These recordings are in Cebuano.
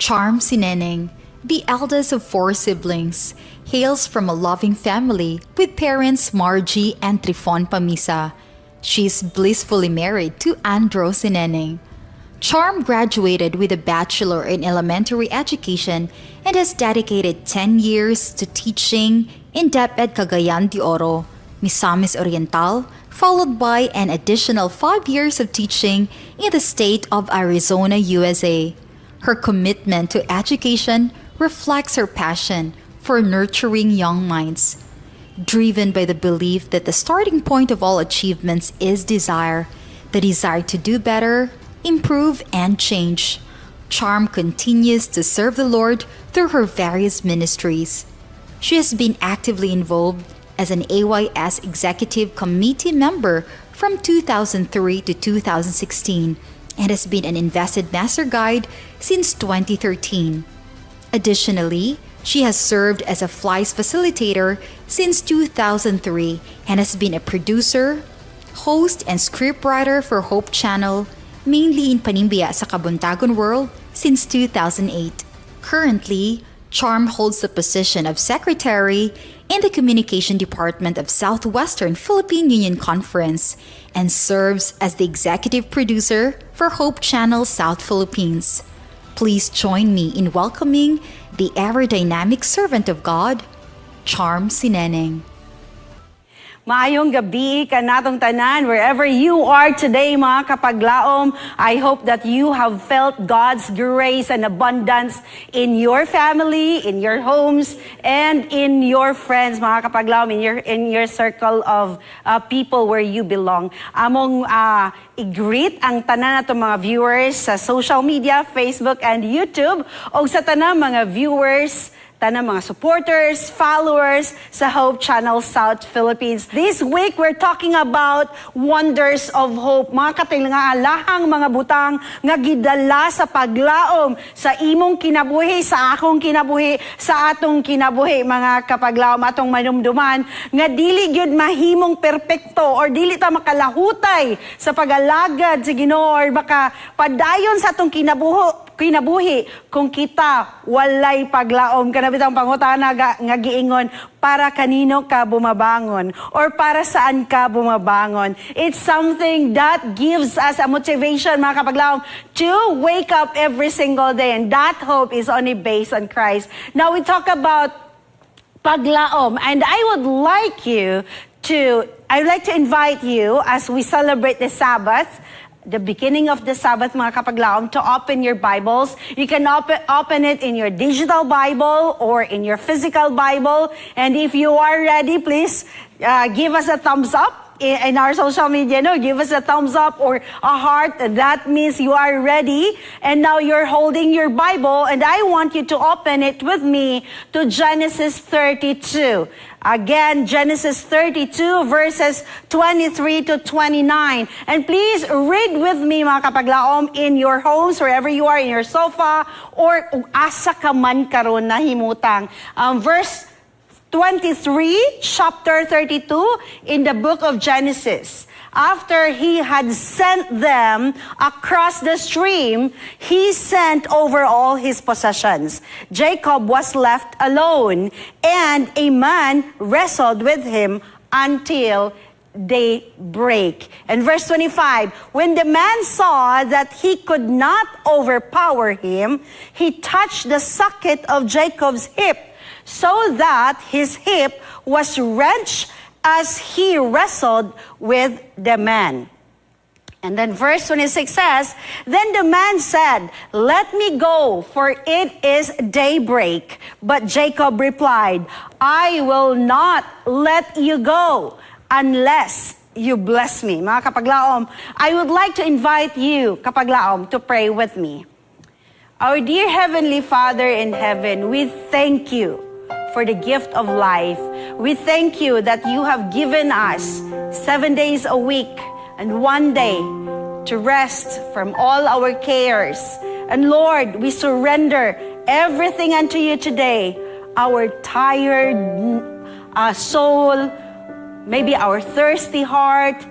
Charm Sineneng, the eldest of four siblings, hails from a loving family with parents Margie and Trifon Pamisa. She is blissfully married to Andro Sineneng. Charm graduated with a bachelor in elementary education and has dedicated 10 years to teaching in DepEd Cagayan de Oro, Misamis Oriental, followed by an additional 5 years of teaching in the state of Arizona, USA. Her commitment to education reflects her passion for nurturing young minds. Driven by the belief that the starting point of all achievements is desire, the desire to do better, improve, and change. Charm continues to serve the Lord through her various ministries. She has been actively involved as an AYS Executive Committee member from 2003 to 2016 and has been an invested master guide since 2013. Additionally, she has served as a FLICE facilitator since 2003 and has been a producer, host, and scriptwriter for Hope Channel, mainly in Panimbiya sa Kabuntagon World, since 2008. Currently, Charm holds the position of secretary in the Communication Department of Southwestern Philippine Union Conference and serves as the executive producer for Hope Channel South Philippines. Please join me in welcoming the ever dynamic servant of God, Charm Sineneng. Maayong gabi kanatong tanan wherever you are today, mga kapaglaom. I hope that you have felt God's grace and abundance in your family, in your homes, and in your friends, mga kapaglaom, in your circle of people where you belong. Among i-greet ang tanan nato mga viewers sa social media, Facebook and YouTube, og sa tanan mga viewers, tanang mga supporters, followers sa Hope Channel South Philippines. This week, we're talking about wonders of hope. Mga katilingaalahang mga butang nga gidala sa paglaom sa imong kinabuhi, sa akong kinabuhi, sa atong kinabuhi, mga kapaglaom, atong manumduman, nga dili gyud mahimong perpekto or dili ta makalahutay sa pag-alagad sa Ginoo or baka padayon sa atong kinabuhi kung kita walay paglaom. Kana bitang pangutana nga giingon, "Para kanino ka bumabangon?" or "Para saan ka bumabangon?" It's something that gives us a motivation, mga kapaglaom, to wake up every single day, and that hope is only based on Christ. Now we talk about paglaom, and I would like to invite you, as we celebrate the Sabbath, the beginning of the Sabbath, mga kapaglaom, to open your Bibles. You can open it in your digital Bible or in your physical Bible. And if you are ready, please give us a thumbs up in our social media. No, give us a thumbs up or a heart. That means you are ready. And now you're holding your Bible, and I want you to open it with me to Genesis 32. Again, Genesis 32 verses 23 to 29. And please read with me, mga kapaglaom, in your homes, wherever you are, in your sofa, or kung asa ka man karon nahimutang. Verse 23, chapter 32 in the book of Genesis. After he had sent them across the stream, he sent over all his possessions. Jacob was left alone, and a man wrestled with him until daybreak. And verse 25, when the man saw that he could not overpower him, he touched the socket of Jacob's hip, so that his hip was wrenched as he wrestled with the man. And then verse 26 says, "Then the man said, 'Let me go, for it is daybreak.' But Jacob replied, 'I will not let you go unless you bless me.'" Mga kapaglaom, I would like to invite you, kapaglaom, to pray with me. Our dear Heavenly Father in heaven, we thank you for the gift of life. We thank you that you have given us 7 days a week and one day to rest from all our cares. And Lord, we surrender everything unto you today, our tired soul, maybe our thirsty heart,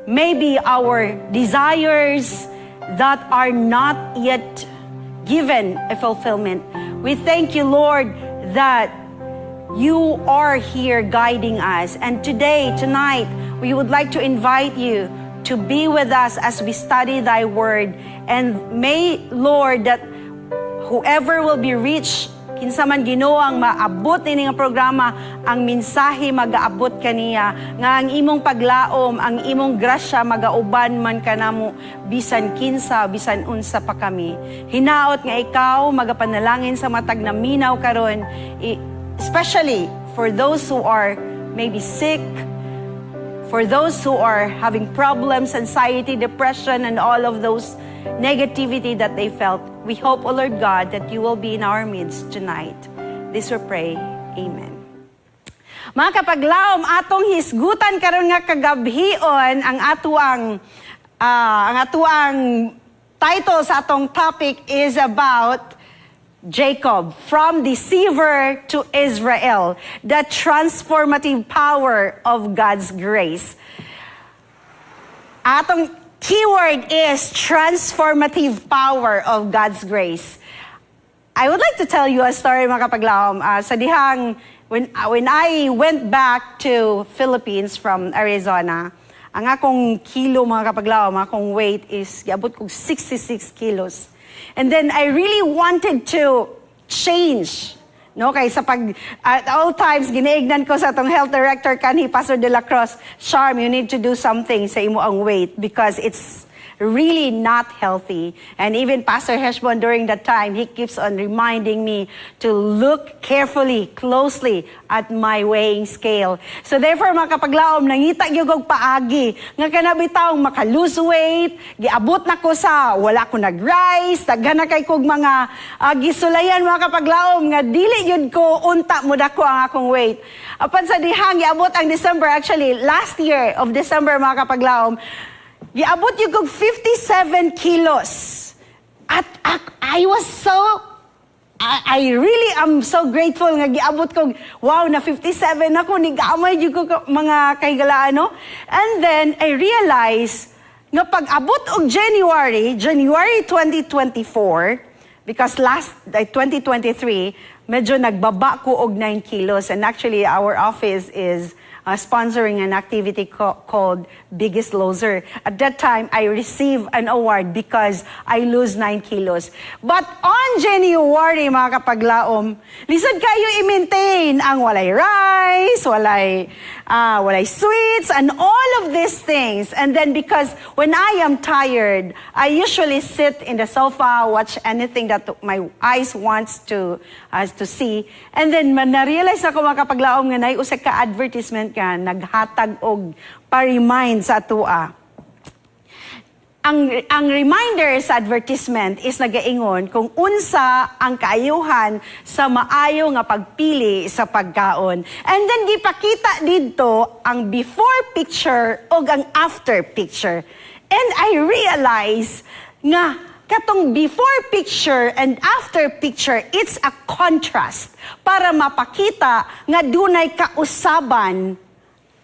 maybe our desires that are not yet given a fulfillment. We thank you, Lord, that you are here guiding us. And today, tonight, we would like to invite you to be with us as we study thy word. And may, Lord, that whoever will be reached, kinsa man, Ginoo, ang maabot ini nga programa, ang mensahe magaabot kaniya nga ang imong paglaom, ang imong grasya magauban man kanamo bisan kinsa, bisan unsa pa kami. Hinaot nga ikaw magapanalangin sa matag naminaw karon, especially for those who are maybe sick, for those who are having problems, anxiety, depression, and all of those negativity that they felt. We hope, O Lord God, that you will be in our midst tonight. This we pray. Amen. Mga kapaglaom, atong hisgutan karon nga kagabhion ang atuang title sa atong topic is about Jacob, from deceiver to Israel, the transformative power of God's grace. Atong keyword is transformative power of God's grace. I would like to tell you a story, mga kapaglaom. Sa dihang, when I went back to Philippines from Arizona, ang akong kilo, mga kapaglaom, akong weight is, giabot kog 66 kilos. And then I really wanted to change. No, kay sa pag at all times ginaignan ko sa atong health director kanhi, Pastor De La Cruz, "Charm, you need to do something sa imo ang weight because it's really not healthy." And even Pastor Heshbon during that time, he keeps on reminding me to look carefully, closely at my weighing scale. So therefore, mga kapaglaom, nangita gyud og paagi nga kana bitawng maka-lose weight. Giabot na ko sa wala ko nag-rice, daghan na kay kog mga gisulayan, mga kapaglaom, nga dili gyud ko unta mo dako ang akong weight. Apan sa dihang giabot ang December, actually last year of December, mga kapaglaom, giabot gyud kog 57 kilos. At I was so I really am so grateful nga giabot ko, wow, na 57 ako, ni gamay gyud ko, mga kahigalaan, no? And then I realized nga pag abot og January, January 2024, because last 2023 medyo nagbaba ko og 9 kilos, and actually our office is sponsoring an activity called Biggest Loser. At that time, I received an award because I lose 9 kilos. But on January, mga kapaglaom, lisod kayo i-maintain ang walay rice, walay sweets, and all of these things. And then because when I am tired, I usually sit in the sofa, watch anything that my eyes wants to see. And then man, na-realize ako, mga kapaglaom, nga naay usa ka advertisement nga naghatag og pa-remind sa atua. Ang reminder sa advertisement is nagaingon kung unsa ang kaayuhan sa maayo nga pagpili sa pagkaon. And then gipakita didto ang before picture ug ang after picture. And I realize nga katong before picture and after picture, it's a contrast para mapakita nga dunay kausaban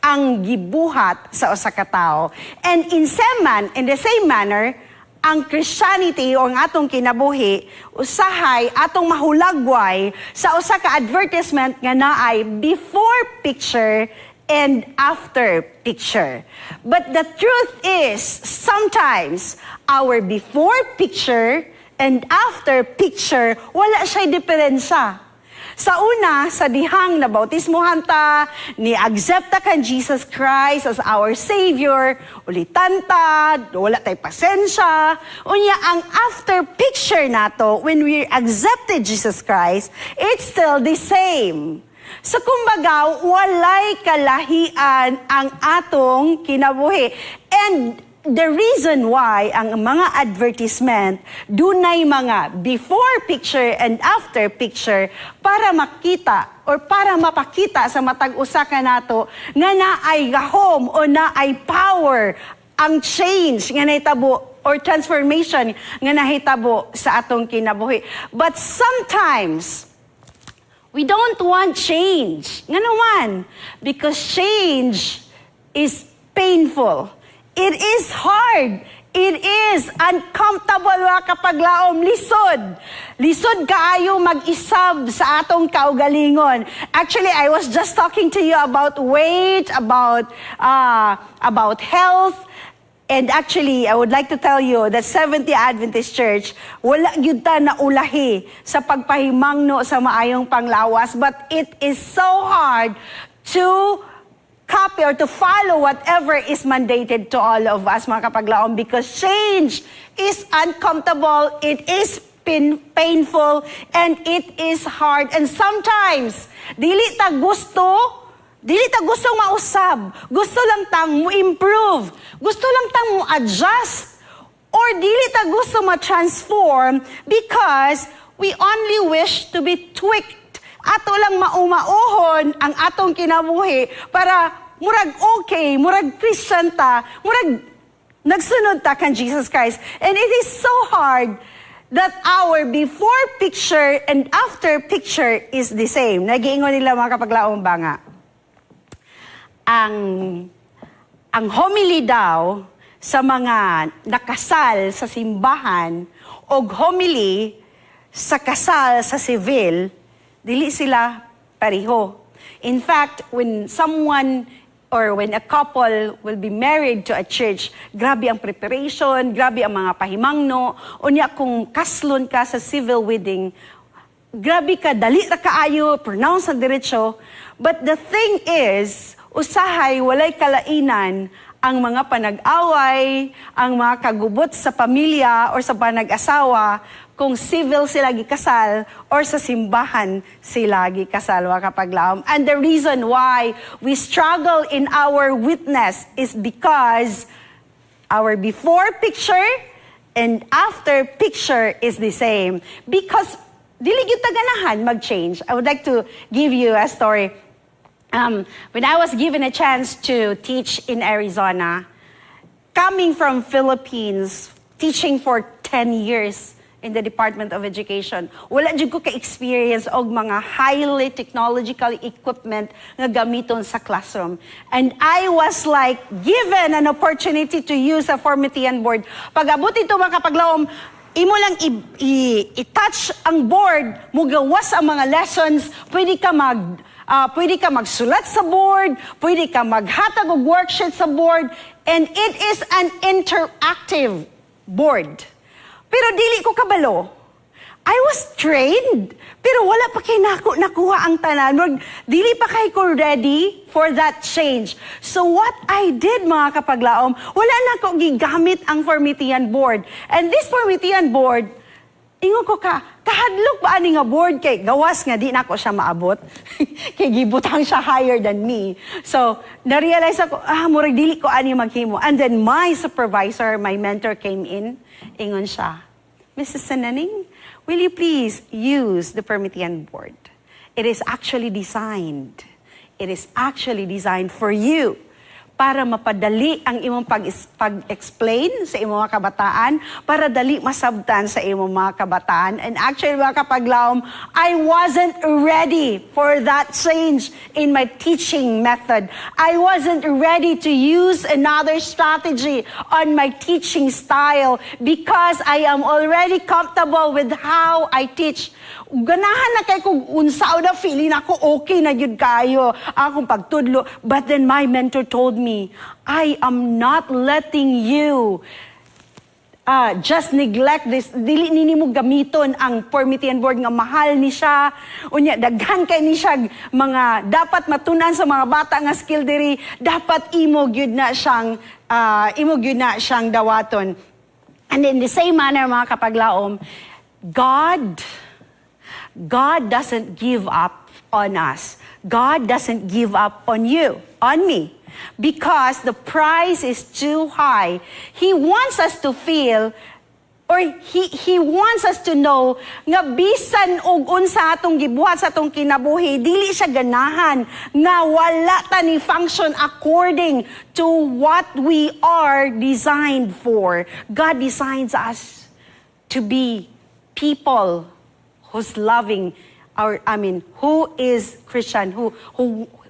ang gibuhat sa usa ka tawo. And in the same manner, ang Christianity o ang atong kinabuhi, usahay atong mahulagway sa usa ka advertisement nga naay before picture and after picture. But the truth is, sometimes our before picture and after picture, wala siya'y diferensya. Sa una, sa dihang na bautismohan ta, ni accept kan Jesus Christ as our Savior, ulitan ta, wala tay pasensya. Unya, ang after picture nato, when we accepted Jesus Christ, it's still the same. So kumbaga, walay kalahian ang atong kinabuhi. And the reason why ang mga advertisement dunay mga before picture and after picture, para makita or para mapakita sa matag usa ka nato nga naay gahom o naay power ang change nga nahitabo or transformation nga nahitabo sa atong kinabuhi. But sometimes we don't want change. Ngano man? Because change is painful. It is hard. It is uncomfortable, mga kapaglaom, lisod. Lisod kaayo mag-isab sa atong kaugalingon. Actually, I was just talking to you about weight, about health. And actually, I would like to tell you that Seventh-day Adventist Church, wala gyud ta na ulahi sa pagpahimangno sa maayong panglawas. But it is so hard to copy or to follow whatever is mandated to all of us, mga kapaglaom, because change is uncomfortable, it is painful, and it is hard. And sometimes, dili ta gusto mausab. Gusto lang tang mo improve. Gusto lang tang mo adjust. Or dili ta gusto ma-transform because we only wish to be tweaked. Ato lang maumauhon ang atong kinabuhi para murag okay, murag Christian ta, murag nagsunod ta kan Jesus Christ. And it is so hard that our before picture and after picture is the same. Nagiingon nila, mga kapaglaom ba, nga ang homily daw sa mga nakasal sa simbahan og homily sa kasal sa civil, dili sila pareho. In fact, when someone or when a couple will be married to a church, grabe ang preparation, grabe ang mga pahimangno. Unya kung kaslon ka sa civil wedding, grabe ka, dali ra kaayo, pronounce ang diretso. But the thing is, usahay walay kalainan ang mga panag-away, ang mga kagubot sa pamilya or sa panag-asawa kung civil sila gikasal or sa simbahan sila gikasal, mga kapaglaom. And the reason why we struggle in our witness is because our before picture and after picture is the same. Because dili gyud ta ganahan mag-change. I would like to give you a story. When I was given a chance to teach in Arizona, coming from Philippines, teaching for 10 years in the Department of Education, wala jud ko ka-experience og mga highly technological equipment nga gamiton sa classroom. And I was like given an opportunity to use a Promethean board. Pag abot ito, mga kapaglaom, imo lang i-touch ang board, mugawas ang mga lessons, pwede ka magsulat sa board, pwede ka maghatag og worksheet sa board, and it is an interactive board. Pero dili ko kabalo. I was trained, pero wala pa kay nako nakuha ang tanan. Murag, dili pa kay ko ready for that change. So what I did, mga kapaglaom, wala na ko gigamit ang Promethean board. And this Promethean board, ingon ko ka, kahadlok ba ani nga board kay gawas nga di nako siya maabot, kay gibutang siya higher than me. So, na-realize ako, ah, murag dili ko ani maghimo. And then my supervisor, my mentor came in, ingon siya, "Mrs. Sananing, will you please use the Promethean board? It is actually designed. It is actually designed for you para mapadali ang imong pag-explain sa imong mga kabataan, para dali masabtan sa imong mga kabataan." And actually, mga kapaglaom, I wasn't ready for that change in my teaching method. I wasn't ready to use another strategy on my teaching style because I am already comfortable with how I teach. Ganahan na kay kung unsa na feeling ako okay na gyud kayo akong pagtudlo. But then my mentor told me, "I am not letting you just neglect this. Dili nini mo gamiton ang Promethean board nga mahal ni siya. Unya daghan kay ni siya mga dapat matunan sa mga bata nga skill diri. Dapat imo gyud na siyang dawaton." And in the same manner, mga kapaglaom, God doesn't give up on us. God doesn't give up on you, on me, because the price is too high. He wants us to feel or he wants us to know nga bisan og unsa atong gibuhat sa atong kinabuhi, dili siya ganahan nga wala ta ni function according to what we are designed for. God designs us to be people who's loving Our, I mean, who is Christian, who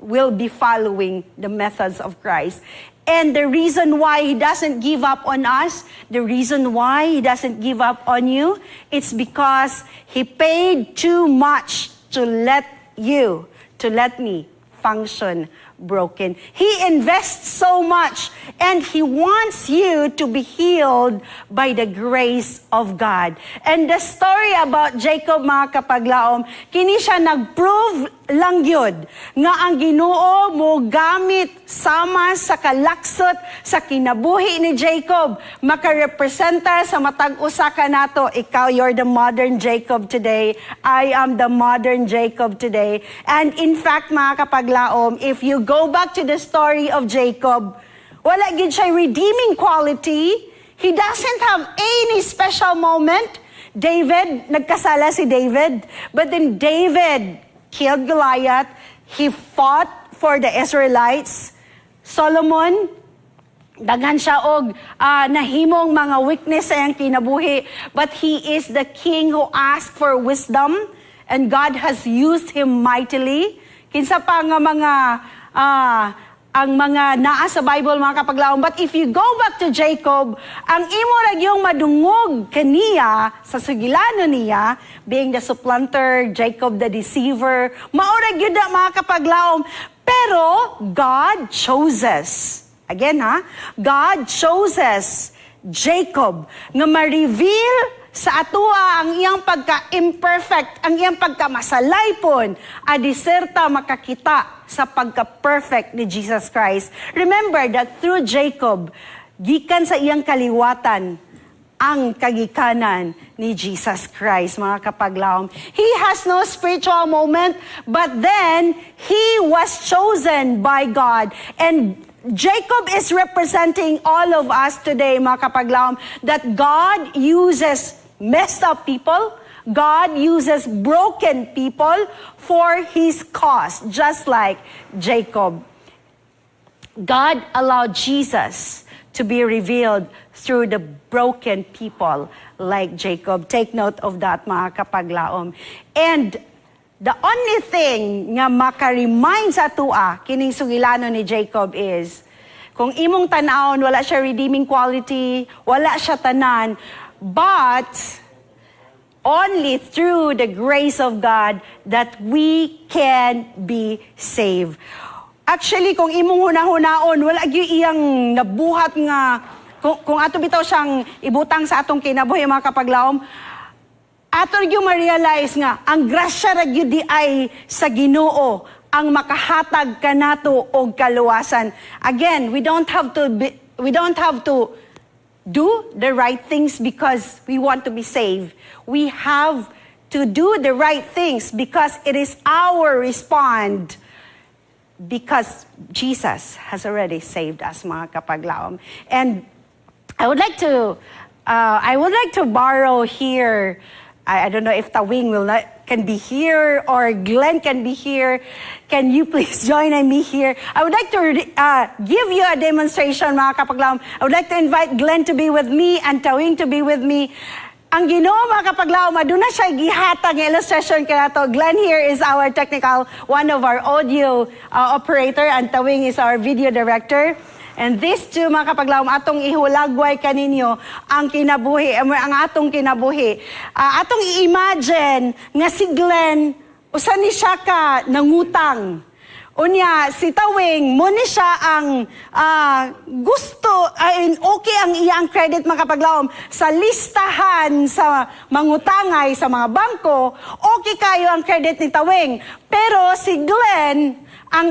will be following the methods of Christ. And the reason why He doesn't give up on us, the reason why He doesn't give up on you, it's because He paid too much to let you, to let me function broken. He invests so much and He wants you to be healed by the grace of God. And the story about Jacob, mga kapaglaom, kini siya nag-prove lang yun nga ang Ginoo mo gamit sama sa kalaksot sa kinabuhi ni Jacob, makarepresenta sa matag usa ka nato. Ikaw, you're the modern Jacob today. I am the modern Jacob today. And in fact, mga kapaglaom, if you go back to the story of Jacob, wala gyud siya redeeming quality. He doesn't have any special moment. David, nagkasala si David, but then David killed Goliath. He fought for the Israelites. Solomon, daghan siya og nahimong mga weakness sa iyang kinabuhi, but he is the king who asked for wisdom and God has used him mightily. Kinsa pa nga mga ang mga naa sa Bible, mga kapaglaom? But if you go back to Jacob, ang imo ra yung madungog kaniya sa sugilano niya, being the supplanter, Jacob the deceiver, mao ra gyud na, mga kapaglaom. Pero God chooses. Again ha, God chooses Jacob nga ma-reveal sa atoa ang iyang pagka-imperfect, ang iyang pagka-masalaypon, adiserta makakita sa pagka-perfect ni Jesus Christ. Remember that through Jacob, gikan sa iyang kaliwatan, ang kagikanan ni Jesus Christ, mga kapaglaom. He has no spiritual moment, but then he was chosen by God. And Jacob is representing all of us today, mga kapaglaom, that God uses messed up people, God uses broken people for His cause, just like Jacob. God allowed Jesus to be revealed through the broken people like Jacob. Take note of that, mga kapaglaom. And the only thing nga maka-remind sa atua kining sugilano ni Jacob is, kung imong tan-awon, wala siya redeeming quality, wala siya tanan, but only through the grace of God that we can be saved. Actually, kung imong hunahunaon, wala gyud iyang nabuhat nga kung ato bitaw siyang ibutang sa atong kinabuhi, mga kapaglaom, ato gyud ma-realize nga ang grasya ra gyud diay sa Ginoo ang makahatag kanato og kaluwasan. Again, we don't have to do the right things because we want to be saved. We have to do the right things because it is our respond because Jesus has already saved us, mga kapaglaom. And I would like to borrow here. I don't know if Tawing will not can be here or Glenn can be here. Can you please join me here? I would like to give you a demonstration, mga kapaglaom. I would like to invite Glenn to be with me and Tawing to be with me. Ang Ginoo, mga kapaglaom, aduna siya gihatag nga illustration kanato. Glenn here is our technical, one of our audio operator, and Tawing is our video director. And these two, mga kapaglaom, atong ihulagway kaninyo ang kinabuhi, ang atong kinabuhi. Atong i-imagine nga si Glenn, usa ni siya ka nangutang. Unya, si Tawing, mao ni siya ang gusto, ay, okay ang iyang credit, mga kapaglaom. Sa listahan sa mangutangay sa mga bangko, okay kayo ang credit ni Tawing. Pero si Glenn, ang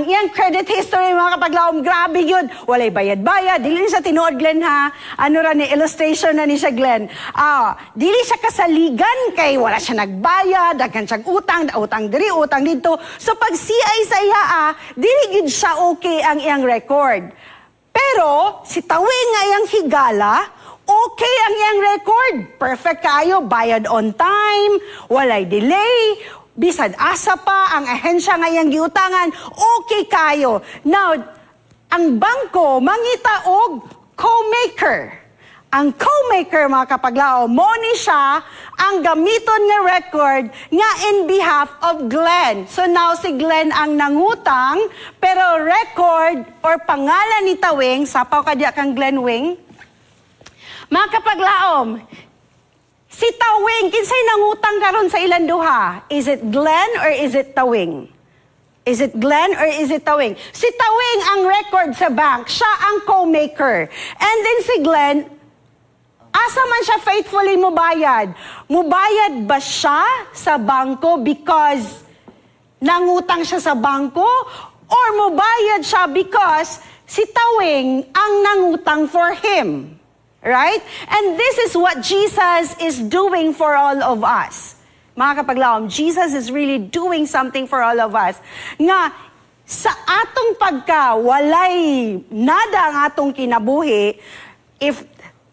iyang credit history, mga kapaglaom, grabe yun. Walay bayad-bayad. Dili ni sa tinuod, Glenn, ha. Ano ra ni, illustration na ni siya, Glenn. Dili siya kasaligan kay wala siya nagbayad, daghan siyang utang, utang diri, utang dito. So pag CI sa iya, dili gyud siya okay ang iyang record. Pero si Tawing nga iyang higala, okay ang iyang record. Perfect kayo, bayad on time, walay delay, bisan asa pa ang ahensya nga iyang giutangan, okay kayo. Now, ang bangko mangita og co-maker. Ang co-maker, mga kapaglaom, mao ni siya ang gamiton nga record nga in behalf of Glenn. So now si Glenn ang nangutang, pero record or pangalan ni Tawing, sapaw ka diya kang Glenn Wing. Mga kapaglaom, si Tawing, kinsay nangutang karon sa ilang duha? Is it Glenn or is it Tawing? Is it Glenn or is it Tawing? Si Tawing ang record sa bank. Siya ang co-maker. And then si Glenn, asa man siya faithfully mubayad? Mubayad ba siya sa bangko because nangutang siya sa bangko? Or mubayad siya because si Tawing ang nangutang for him? Right? And this is what Jesus is doing for all of us. Mga kapaglaom, Jesus is really doing something for all of us. Nga, sa atong pagka walay nada ang atong kinabuhi, if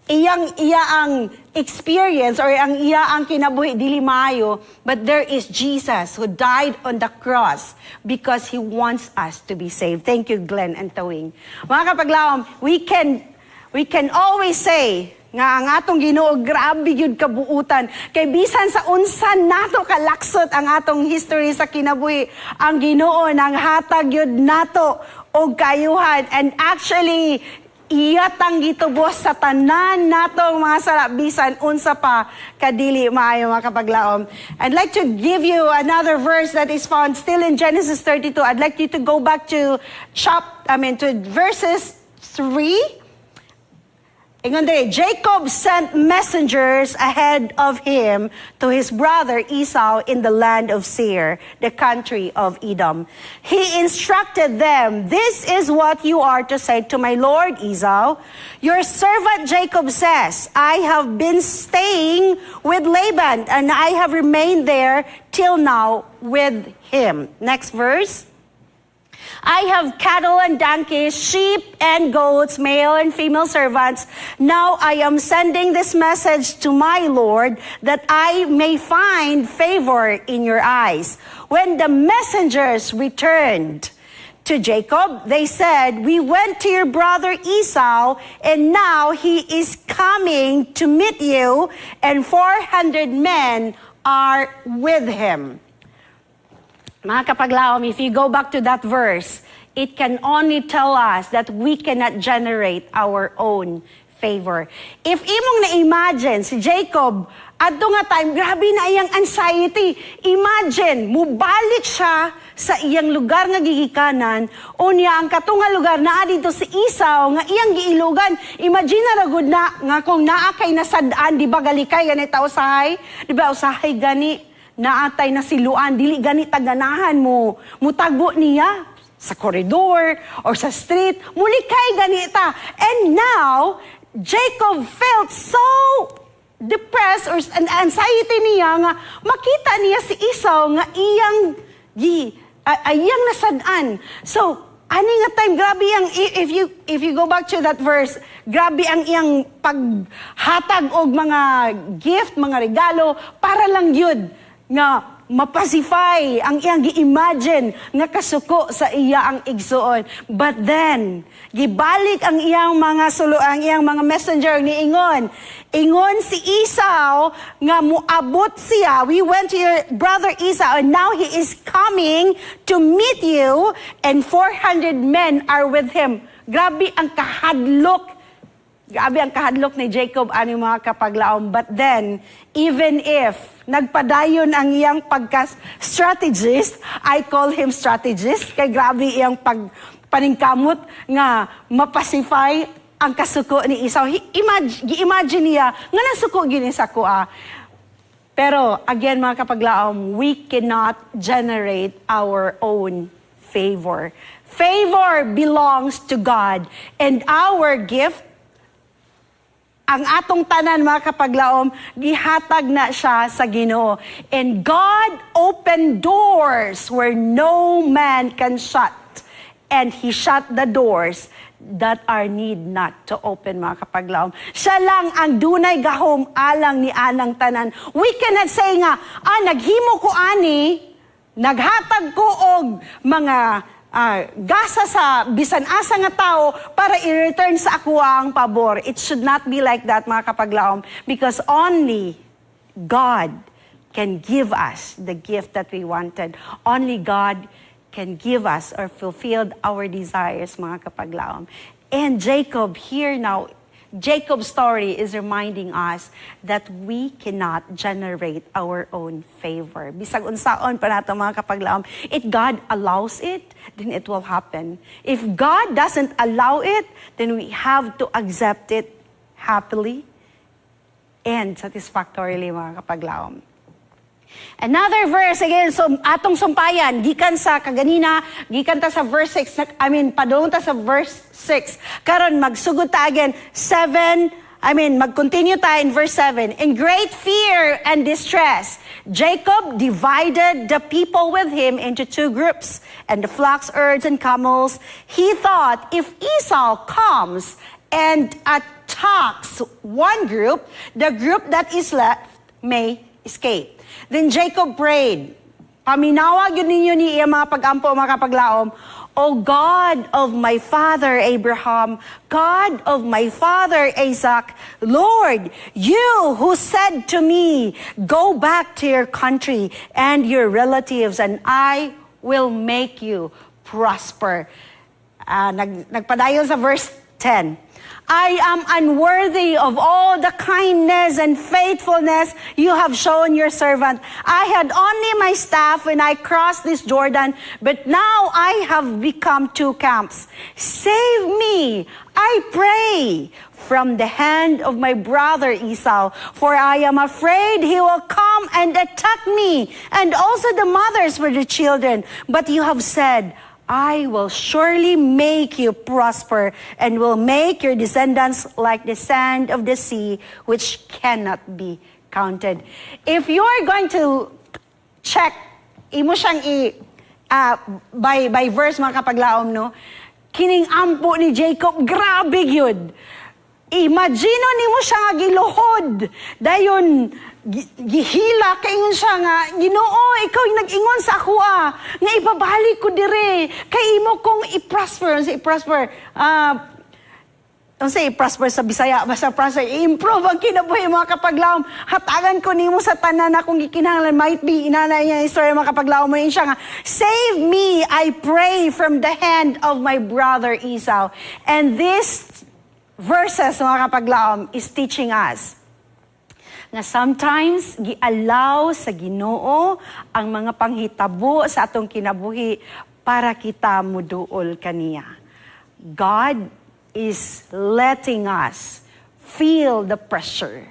iyang iya ang experience or ang iya ang kinabuhi dili maayo, but there is Jesus who died on the cross because he wants us to be saved. Thank you, Glenn and Tawing. Mga kapaglaom, we can always say nga ang atong Ginoo grabe gyud kabuutan kay bisan sa unsa nato kalaksot ang atong history sa kinabuhi, ang Ginoo nanghatag gyud nato og kaayuhan, and actually iya tang gitubos sa tanan natong mga sala bisan unsa pa kadili maayo, mga kapaglaom. I'd like to give you another verse that is found still in Genesis 32. I'd like you to go back to chap I mean to verses 3. Ingon diri, Jacob sent messengers ahead of him to his brother Esau in the land of Seir, the country of Edom. He instructed them, "This is what you are to say to my lord Esau. Your servant Jacob says, 'I have been staying with Laban, and I have remained there till now with him.'" Next verse. "I have cattle and donkeys, sheep and goats, male and female servants. Now I am sending this message to my Lord that I may find favor in your eyes." When the messengers returned to Jacob, they said, "We went to your brother Esau, and now he is coming to meet you, and 400 men are with him." Mga kapaglaom, if you go back to that verse, it can only tell us that we cannot generate our own favor. If imong na-imagine si Jacob, adto nga time, grabe na iyang anxiety. Imagine, mubalik siya sa iyang lugar nga gigikanan, unya ang katunga lugar naa dito si Esau nga iyang giilugan. Imagine na ra gud na nga kung naa kay nasad-an, di ba galikay gani ta usahay? Di ba usahay gani naatay na siluan, dili gani taganahan mo mutagbo niya sa koridor or sa street, mulikay gani ta. And now, Jacob felt so depressed or an anxiety niya nga makita niya si Esau nga iyang gi iyang nasad-an. So, ani nga time, grabe ang if you go back to that verse, grabe ang iyang paghatag og mga gift, mga regalo para lang yun nga mapacify ang iyang gi-imagine nga kasuko sa iya ang igsuon. But then, gibalik ang iyang mga sulo, ang iyang mga messenger ni ingon. Ingon si Esau nga muabot siya. "We went to your brother Esau and now he is coming to meet you and 400 men are with him." Grabe ang kahadlok ni Jacob ani, mga kapaglaom. But then, even if nagpadayon ang iyang pagka-strategist, I call him strategist, kay grabe iyang pagpaningkamot nga mapacify ang kasuko ni Esau. Gi-imagine niya nga nasuko gini sa kuha. Pero again, mga kapaglaom, we cannot generate our own favor. Favor belongs to God, and our gift, ang atong tanan, mga kapaglaom, gihatag na siya sa Ginoo. And God opened doors where no man can shut. And He shut the doors that are need not to open, mga kapaglaom. Siya lang ang dunay gahom alang ni anang tanan. We cannot say nga, "Ah, naghimo ko ani, naghatag ko og mga gasa sa bisan asa nga tao para i-return sa ako ang pabor. It should not be like that, mga kapaglaom, because only God can give us the gift that we wanted. Only God can give us or fulfill our desires, mga kapaglaom. And Jacob here now, Jacob's story is reminding us that we cannot generate our own favor. Bisag unsaon pa nato, mga kapaglaom, if God allows it, then it will happen. If God doesn't allow it, then we have to accept it happily and satisfactorily, mga kapaglaom. Another verse again, so atong sumpayan, gikan sa kaganina, gikan ta sa verse 6, I mean, padulong ta sa verse 6. Karon magsugod ta again, 7, I mean, mag-continue ta in verse 7. "In great fear and distress, Jacob divided the people with him into two groups, and the flocks, herds, and camels. He thought, 'If Esau comes and attacks one group, the group that is left may escape.' Then Jacob prayed." Paminawa gyud ninyo ni iya mga pag-ampo, mga kapaglaom. "O God of my father Abraham, God of my father Isaac, Lord, you who said to me, 'Go back to your country and your relatives, and I will make you prosper.'" Nagpadayon sa verse 10. "I am unworthy of all the kindness and faithfulness you have shown your servant. I had only my staff when I crossed this Jordan, but now I have become two camps. Save me, I pray, from the hand of my brother Esau, for I am afraid he will come and attack me, and also the mothers with the children. But you have said, 'I will surely make you prosper and will make your descendants like the sand of the sea, which cannot be counted.'" If you're going to check, imo siyang i by verse, mga kapaglaom, no? Kining ampo ni Jacob, grabe gyud. Imagine nimo siya nga giluhod. Dayon gihila kaingon siya nga, "Ginoo, ikaw yung nag-ingon sa ako nga ibabalik ko dire kay imo kong i-prosper." Sa i-prosper, unsa i-prosper sa Bisaya? Basta prosper, i-improve ang kinabuhi, mga kapaglaom. "Hatagan ko nimo sa tanan akong gikinahanglan." Might be inana niya istorya, mga kapaglaom mo siya nga, "Save me, I pray, from the hand of my brother Esau." And this verses, mga kapaglaom, is teaching us nga sometimes gi-allow sa Ginoo ang mga panghitabo sa atong kinabuhi para kita muduol kaniya. God is letting us feel the pressure.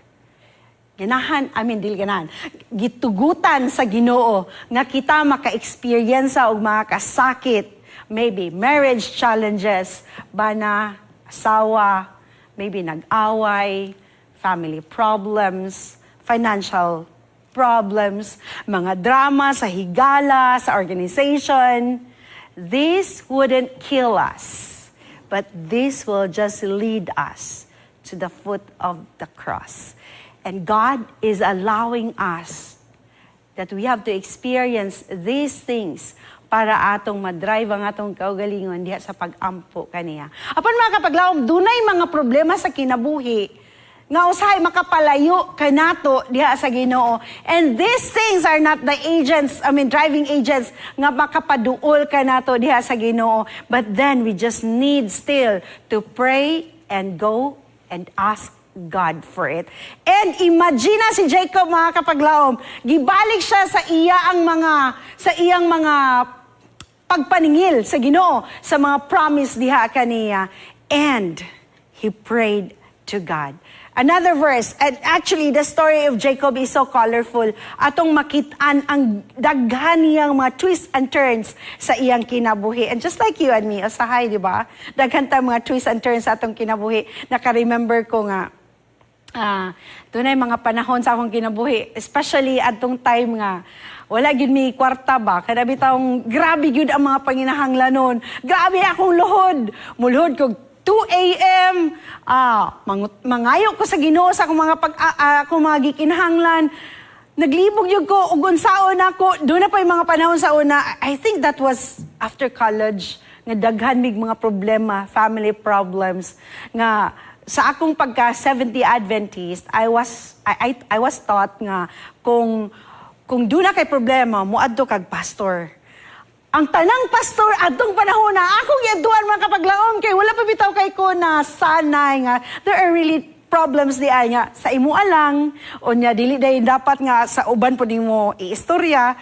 Ganahan, I mean, dili ganahan, gitugutan sa Ginoo nga kita maka-experience og mga kasakit, maybe marriage challenges, bana, asawa, maybe nag-away, family problems, financial problems, mga drama sa higala, sa organization. This wouldn't kill us, but this will just lead us to the foot of the cross. And God is allowing us that we have to experience these things para atong madrive ang atong kaugalingon diha sa pag-ampo kaniya. Apan, mga kapaglaom, dunay mga problema sa kinabuhi nga usahay makapalayo kanato diha sa Ginoo. And these things are not the agents, I mean, driving agents nga makapaduol kanato diha sa Ginoo. But then we just need still to pray and go and ask God for it. And imagine na si Jacob, mga kapaglaom, gibalik siya sa iyang mga pagpaningil sa Ginoo sa mga promise diha kaniya, and he prayed to God. Another verse, and actually the story of Jacob is so colorful. Atong makitaan ang daghan niyang mga twists and turns sa iyang kinabuhi. And just like you and me, usahay, di ba? Daghan ta mga twists and turns sa atong kinabuhi. Naka-remember ko nga, dunay mga panahon sa akong kinabuhi, especially atong time nga wala gyud mi kwarta ba, kada bitawng grabe gyud ang mga panginahanglanon. Grabe akong luhod. Muluhod ko 2 a.m. Mangayo ko sa Ginoo sa akong mga akong mga gikinahanglan. Naglibog gyud ko ug unsaon ako. Duna pa yung mga panahon sa una. I think that was after college nga daghan mig mga problema, family problems nga sa akong pagka Seventh-day Adventist, I was taught nga kung duna kay problema, moadto kag pastor. Ang tanang pastor adtong panahon na akong giadtuan, mga kapaglaom, kay wala pa bitaw kay ko na sanay nga there are really problems di ay nga sa imo lang unya dili day dapat nga sa uban pud nimo iistorya.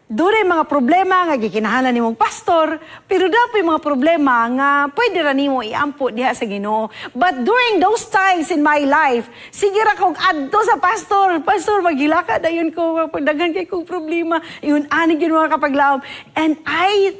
Dunay mga problema nga gikinahanglan nimong pastor, pero dapat mga problema nga pwede ra nimo iampo diha sa Ginoo. But during those times in my life, sige ra kog adto sa pastor. "Pastor, maghilaka dayon ko, daghan kay kong problema." Ingon ani gyud, mga kapaglaom. And I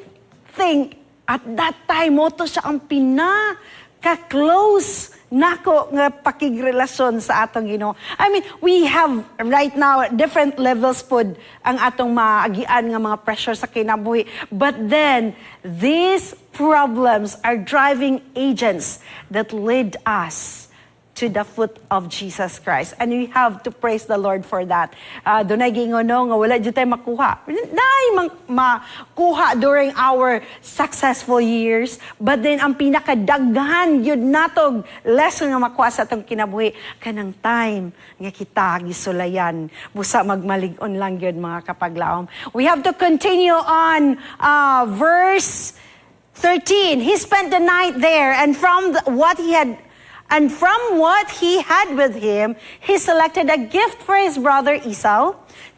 think at that time mao to siya ang pinaka close nako nga pakigrelasyon sa atong Ginoo. I mean, we have right now different levels pod ang atong maagian nga mga pressure sa kinabuhi. But then, these problems are driving agents that lead us to the foot of Jesus Christ. And we have to praise the Lord for that. Dunay giingon, no, nga wala jud tay makuha. Naay makuha during our successful years, but then ang pinakadaghan gyud natog lesson nga makuha sa atong kinabuhi kanang time nga kita gisulayan. Busa magmalig-on lang gyud, mga kapaglaom. We have to continue on verse 13. He spent the night there, and from what he had with him, he selected a gift for his brother Esau: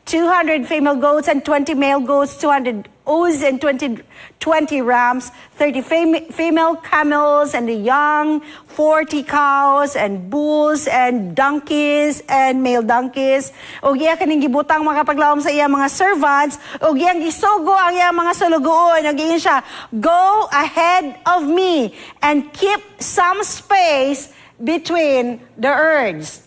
200 female goats and 20 male goats, 200 ewes and 20 rams, 30 female camels and the young, 40 cows and bulls and donkeys and male donkeys. Og iya kaning gibutang, mga kapaglaom, sa iya mga servants, og iyang gisugo ang iya mga sulugoon. Og ingon siya, "Go ahead of me and keep some space between the herds."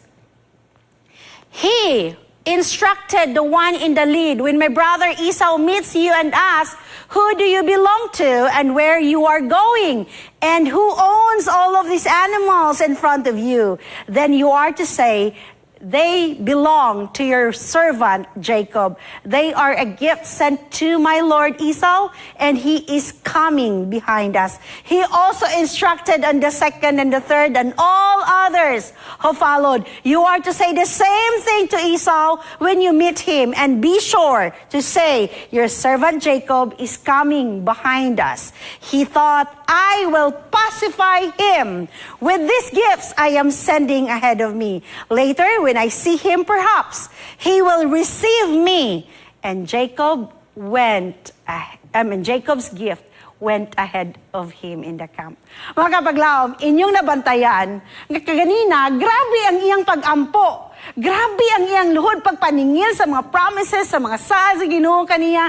He instructed the one in the lead, "When my brother Esau meets you and asks, 'Who do you belong to and where you are going? And who owns all of these animals in front of you?' Then you are to say, 'They belong to your servant Jacob. They are a gift sent to my lord Esau, and he is coming behind us.'" He also instructed on the second and the third and all others who followed, "You are to say the same thing to Esau when you meet him, and be sure to say, 'Your servant Jacob is coming behind us.' He thought, 'I will pacify him with these gifts I am sending ahead of me. Later, when I see him, perhaps he will receive me.' And Jacob went, I mean, Jacob's gift went ahead of him in the camp. Mga kapaglaom, inyong nabantayan, nga kaganina, grabe ang iyang pag-ampo. Grabe ang iyang luhod pagpaningil sa mga promises, sa mga saad sa Ginoo kaniya.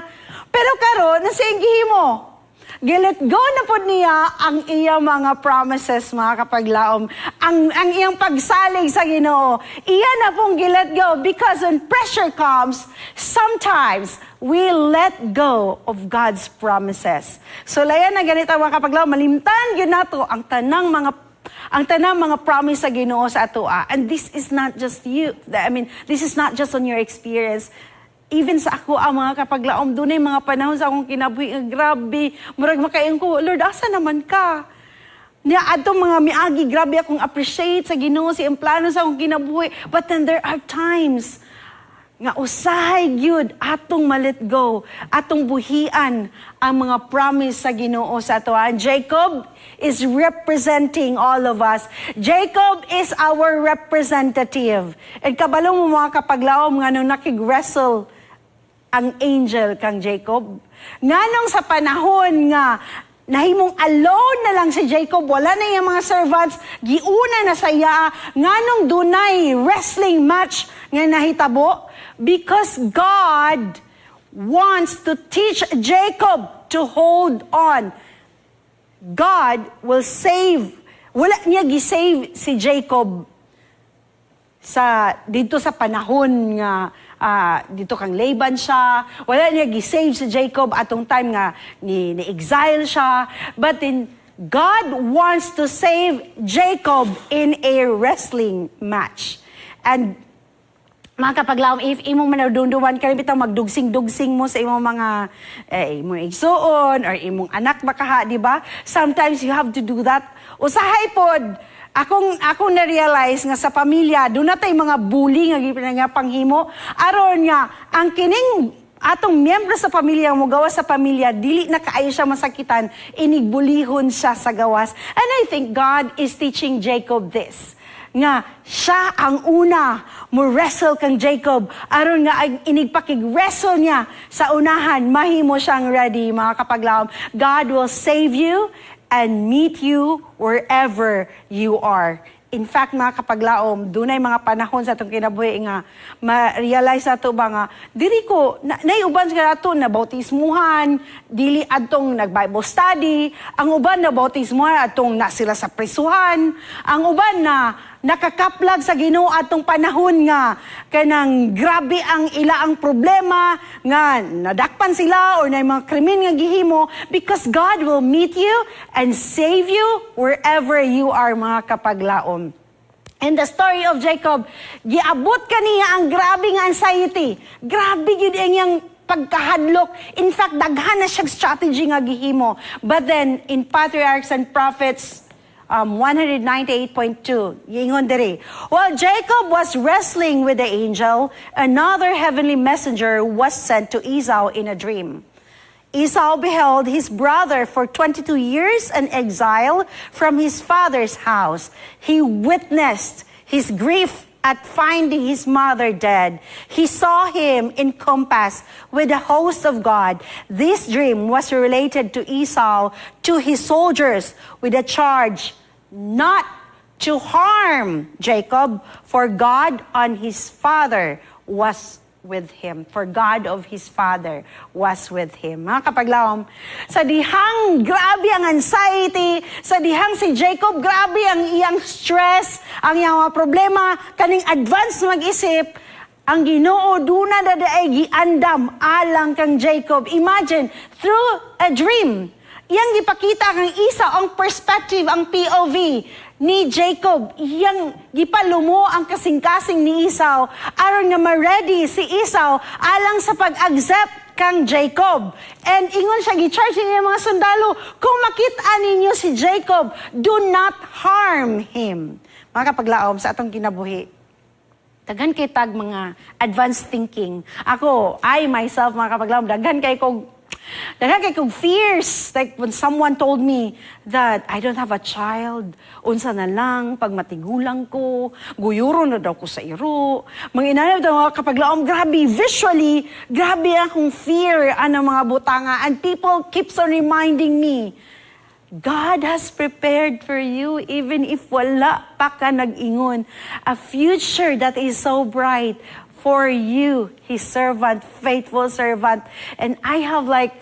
Pero karon, unsa iyang gihimo? Gi-let go na pod niya ang iyang mga promises, mga kapaglaom. Ang iyang pagsalig sa Ginoo. Iya na pong gi-let go because when pressure comes, sometimes we let go of God's promises. So layan na ganito, mga kapaglaom, malimtan gyud nato ang tanang mga promise sa Ginoo sa atoa. And this is not just you. I mean, this is not just on your experience. Even sa ako ang mga kapaglaom, dunay mga panahon sa akong kinabuhi nga grabe, murag makaingon ko, "Lord, asa naman ka?" Niya adtong mga miagi, grabe akong appreciate sa Ginoo, sa iyang plano sa akong kinabuhi. But then there are times nga usahay gyud atong ma-let go, atong buhian ang mga promise sa Ginoo sa ato. And Jacob is representing all of us. Jacob is our representative. And kabalo mo, mga kapaglaom, nga nung nakig-wrestle ang angel kang Jacob, nganong sa panahon nga nahimong alone na lang si Jacob, wala na iyang mga servants, giuna na sa iya, nganong dunay wrestling match nga nahitabo? Because God wants to teach Jacob to hold on. God will save. Wala niya gi-save si Jacob sa dito sa panahon nga dito kang Laban siya. Wala niya gi-save si Jacob atong time nga ni exile siya. But then God wants to save Jacob in a wrestling match. And Mga kapaglaom, if imong manadumduman kani bitaw magdugsing-dugsing mo sa imong mga imong igsuon or imong anak bakaha, di ba? Sometimes you have to do that. Usahay pod, akong na-realize nga sa pamilya, duna tay mga bully nga gipin nga panghimo aron nga ang kining atong miyembro sa pamilya mo gawas sa pamilya, dili na kaayo siya masakitan inigbulihon siya sa gawas. And I think God is teaching Jacob this, nga siya ang una mo wrestle kang Jacob aron nga ang inigpakig-wrestle niya sa unahan, mahimo siyang ready. Mga kapaglaom, God will save you and meet you wherever you are. In fact, mga kapaglaom, dunay mga panahon sa atong kinabuhi nga ma-realize nato ba nga diri ko na, nay uban sa ato na bautismuhan dili adtong nag-Bible study, ang uban na bautismuhan atong na sila sa prisuhan, ang uban na nakakaplag sa Ginoo atong panahon nga kanang grabe ang ila ang problema nga nadakpan sila or na mga krimen nga gihimo, because God will meet you and save you wherever you are, mga kapaglaom. And the story of Jacob, giabot kaniya ang grabe nga anxiety. Grabe gyud ang iyang pagkahadlok. In fact, daghan na siyang strategy nga gihimo. But then, in Patriarchs and Prophets 198.2, giingon diri, "While Jacob was wrestling with the angel, another heavenly messenger was sent to Esau in a dream. Esau beheld his brother for 22 years in exile from his father's house. He witnessed his grief at finding his mother dead. He saw him encompassed with the host of God. This dream was related to Esau to his soldiers with a charge not to harm Jacob, for God on his father was with him." For God of his father was with him. Mga kapaglaom, sa dihang grabe ang anxiety, sa dihang si Jacob, grabe ang iyang stress, ang iyang mga problema, kaning advance mag-isip, ang Ginoo duna na diay giandam alang kang Jacob. Imagine, through a dream, iyang gipakita kang Esau ang perspective, ang POV ni Jacob. Iyang gipalumo ang kasing-kasing ni Esau aron nga ma-ready si Esau alang sa pag-accept kang Jacob. And ingon siya, gi-charge niya mga sundalo, "Kung makita ninyo si Jacob, do not harm him." Mga kapaglaom, sa atong kinabuhi, daghan kay tag mga advanced thinking. Ako, I myself, mga kapaglaom, daghan kay kong fears. Like when someone told me that I don't have a child, unsa na lang, pag matigulang ko, guyuro na daw ko sa iro. Mga inanab daw, mga kapaglaom, grabe, visually, grabe akong fear ano mga butanga. And people keeps on reminding me, God has prepared for you even if wala pa ka nag-ingon. A future that is so bright for you, His servant, faithful servant. And I have like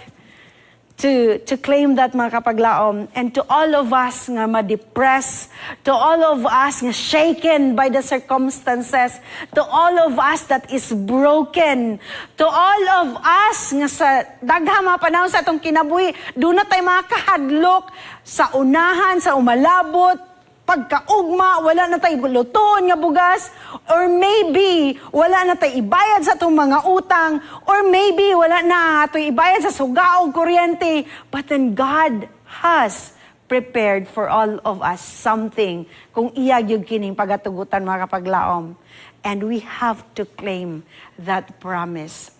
to claim that, mga kapaglaom, and to all of us nga ma-depress, to all of us nga shaken by the circumstances, to all of us that is broken, to all of us nga sa daghang mga panahon sa atong kinabuhi, duna tay mga kahadlok sa unahan, sa umalabot, pagkaugma, wala na tay lutuon nga bugas, or maybe wala na tay ibayad sa atong mga utang, or maybe wala na atoy ibayad sa suga o kuryente. But then God has prepared for all of us something kung iya gyud kining pagatugutan, mga kapaglaom. And we have to claim that promise.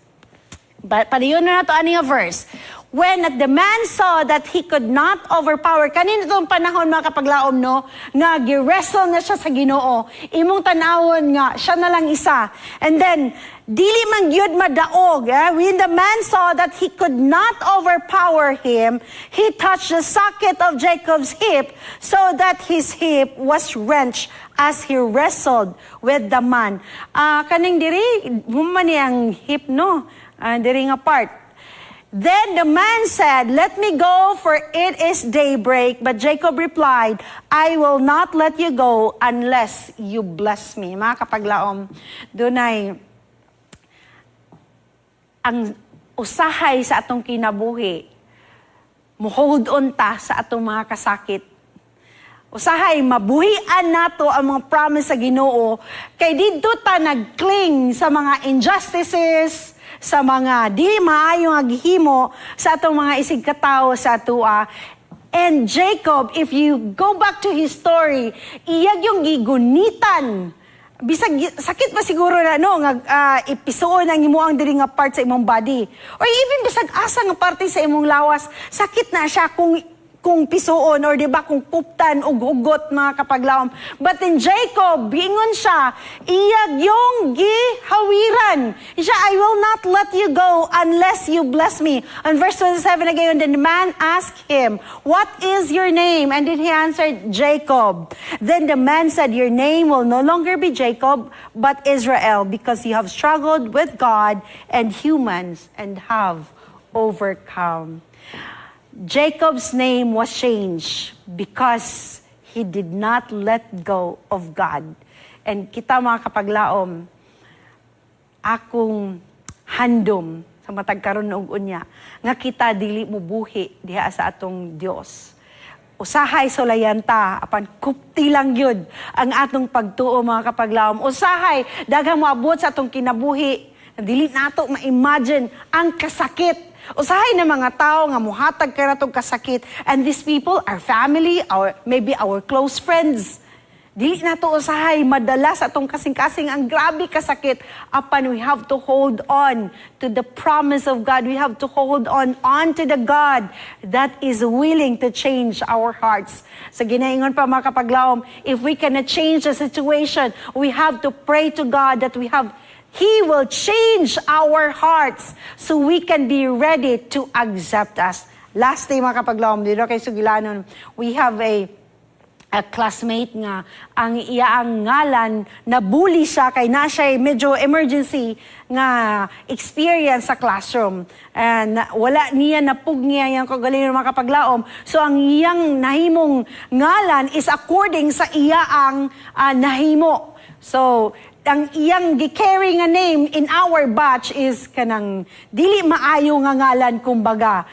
But padayon na nato ani nga verse. "When the man saw that he could not overpower," kanino itong panahon, mga kapaglaom, no, nga gi-wrestle na siya sa Ginoo. Imong tanawon nga siya na lang isa. And then dili man gyud madaog. Eh? "When the man saw that he could not overpower him, he touched the socket of Jacob's hip so that his hip was wrenched as he wrestled with the man." Ah, kaning diri, human ang hip, no? Ah, diri nga part. "Then the man said, 'Let me go, for it is daybreak.' But Jacob replied, 'I will not let you go unless you bless me.'" Mga kapaglaom, dunay ang usahay sa atong kinabuhi, mo hold on ta sa atong mga kasakit. Usahay mabuhian nato ang mga promise sa Ginoo kay didto ta nag-cling sa mga injustices, sa mga di maayo nga gihimo sa atong mga isigkatawo sa atoa. And Jacob, if you go back to his story, iya gyung gigunitan. Bisag sakit pa siguro na, no, nga ipisuon ang imuang diri nga part sa imong body. Or even bisag asa nga parte sa imong lawas, sakit na siya kung pisuon or, di ba, kung kuptan og hugot, mga kapaglaom. But in Jacob, bingon siya, iya gyung gihawiran. Siya, "I will not let you go unless you bless me." On verse 27 again, then the man asked him, "What is your name?" And then he answered, "Jacob." Then the man said, "Your name will no longer be Jacob, but Israel, because you have struggled with God and humans and have overcome." Jacob's name was changed because he did not let go of God. And kita, mga kapaglaom, akong handom sa matag karon og unya nga kita dili mo buhi diha sa atong Dios. Usahay sulayan ta, apan kupti lang gyud ang atong pagtuo, mga kapaglaom. Usahay daghang moabot sa atong kinabuhi, dili nato ma-imagine ang kasakit. Usahay na mga tao nga muhatag kanatong kasakit, and these people are family or maybe our close friends. Dili nato usahay madala sa atong kasing-kasing ang grabe kasakit, apan we have to hold on to the promise of God. We have to hold on to the God that is willing to change our hearts. Sa ginaingon pa, mga kapaglaom, if we cannot change the situation, we have to pray to God that we have He will change our hearts so we can be ready to accept us. Last day, mga kapaglaom, dito kay Sugilanon, we have a classmate nga ang iyaang ngalan, nabully siya kay na siya medyo emergency nga experience sa classroom and wala niya napug niya yang kagalingon, mga kapaglaom. So ang iyang nahimong ngalan is according sa iyaang nahimo. So ang iyang gi-carry nga name in our batch is kanang dili maayo nga ngalan kumbaga.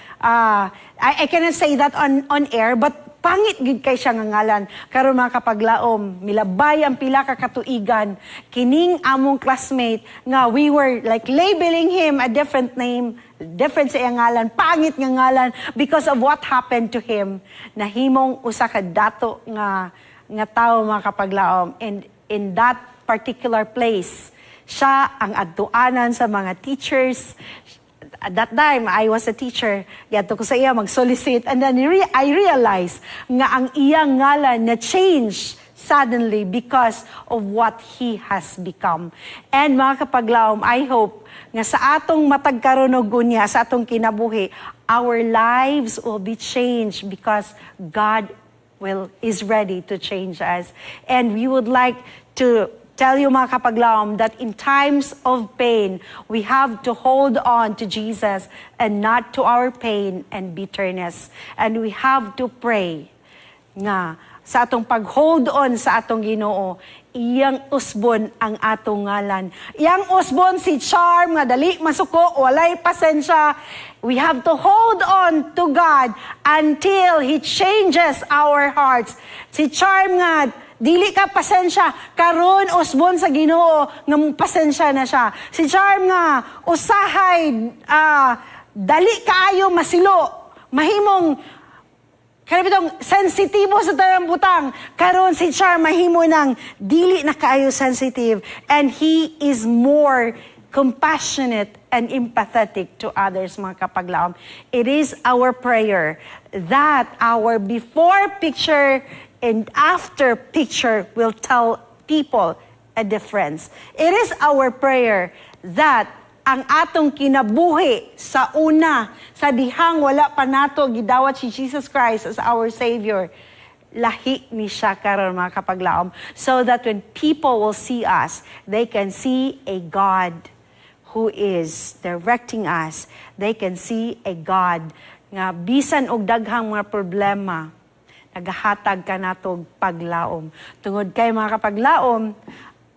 I cannot say that on air, but pangit gid kay siya nga ngalan. Karon, mga kapaglaom, milabay ang pila ka katuigan, kining among classmate nga we were like labeling him a different name, different sa iyang ngalan, pangit nga ngalan because of what happened to him, nahimong usa ka dato nga tawo, mga kapaglaom. And in that particular place, siya ang adtuanan sa mga teachers. At that time, I was a teacher. Gadto ko sa iya mag-solicit. And then I realized nga ang iyang ngalan na change suddenly because of what he has become. And mga kapaglaom, I hope nga sa atong matag karon og unya, sa atong kinabuhi, our lives will be changed because God will is ready to change us. And we would like to tell you, mga kapaglaom, that in times of pain, we have to hold on to Jesus and not to our pain and bitterness. And we have to pray nga sa atong pag-hold on sa atong Ginoo, iyang usbon ang atong ngalan. Iyang usbon si Charm nga dali masuko, walay pasensya. We have to hold on to God until He changes our hearts. Si Charm nga dili ka pasensya, karon usbon sa Ginoo nga pasensya na siya. Si Charm nga usahay dali kaayo masilo, mahimong kaya bitong sensitibo sa tanang butang. Karon si Char mahimo nang dili na kaayo sensitive and he is more compassionate and empathetic to others, mga kapaglaom. It is our prayer that our before picture and after picture will tell people a difference. It is our prayer that ang atong kinabuhi sa una, sa dihang wala pa nato gidawat si Jesus Christ as our Savior, lahi ni siya karon, mga kapaglaom, so that when people will see us, they can see a God who is directing us. They can see a God nga bisan og daghang mga problema, nagahatag kanato og paglaom. Tungod kay, mga kapaglaom,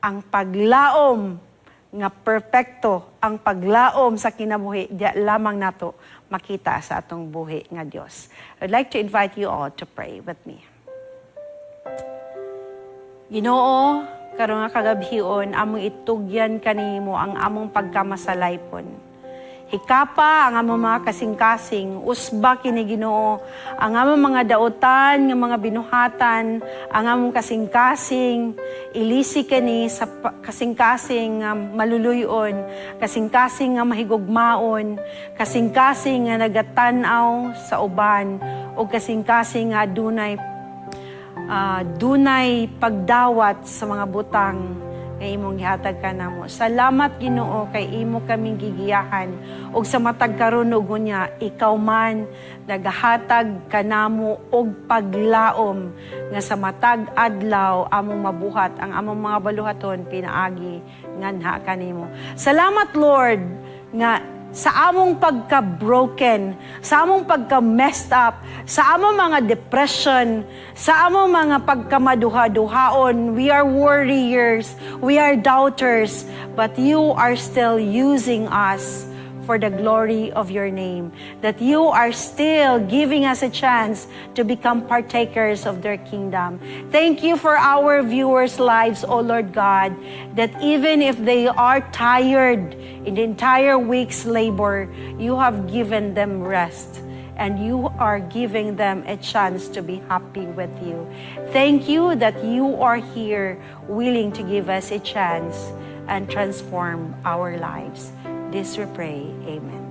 ang paglaom nga perpekto, ang paglaom sa kinabuhi, diya lamang nato makita sa atong buhi nga Dios. I'd like to invite you all to pray with me. Ginoo, karon nga kagabhion, among itugyan kanimo ang among pagkamasalaypon. Hikapa ang among mga kasing-kasing, usba kini, Ginoo, ang among mga dautan nga mga binuhatan, ang among kasing-kasing, ilisi kini sa kasing-kasing nga maluluyon, kasing-kasing nga mahigugmaon, kasing-kasing nga nagatan-aw sa uban, o kasing-kasing nga dunay pagdawat sa mga butang nga imong gihatag kanamo. Salamat, Ginoo, kay imo kaming gigiyahan ug sa matag karon ug unya, ikaw man nagahatag kanamo og paglaom nga sa matag adlaw among mabuhat ang among mga baluhaton pinaagi nganha kanimo. Salamat, Lord, nga sa among pagka-broken, sa among pagka-messed up, sa among mga depression, sa among mga pagkamaduha-duhaon, we are worriers, we are doubters, but you are still using us for the glory of your name. That you are still giving us a chance to become partakers of their kingdom. Thank you for our viewers' lives, O Lord God, that even if they are tired in the entire week's labor, you have given them rest and you are giving them a chance to be happy with you. Thank you that you are here, willing to give us a chance and transform our lives. This we pray. Amen.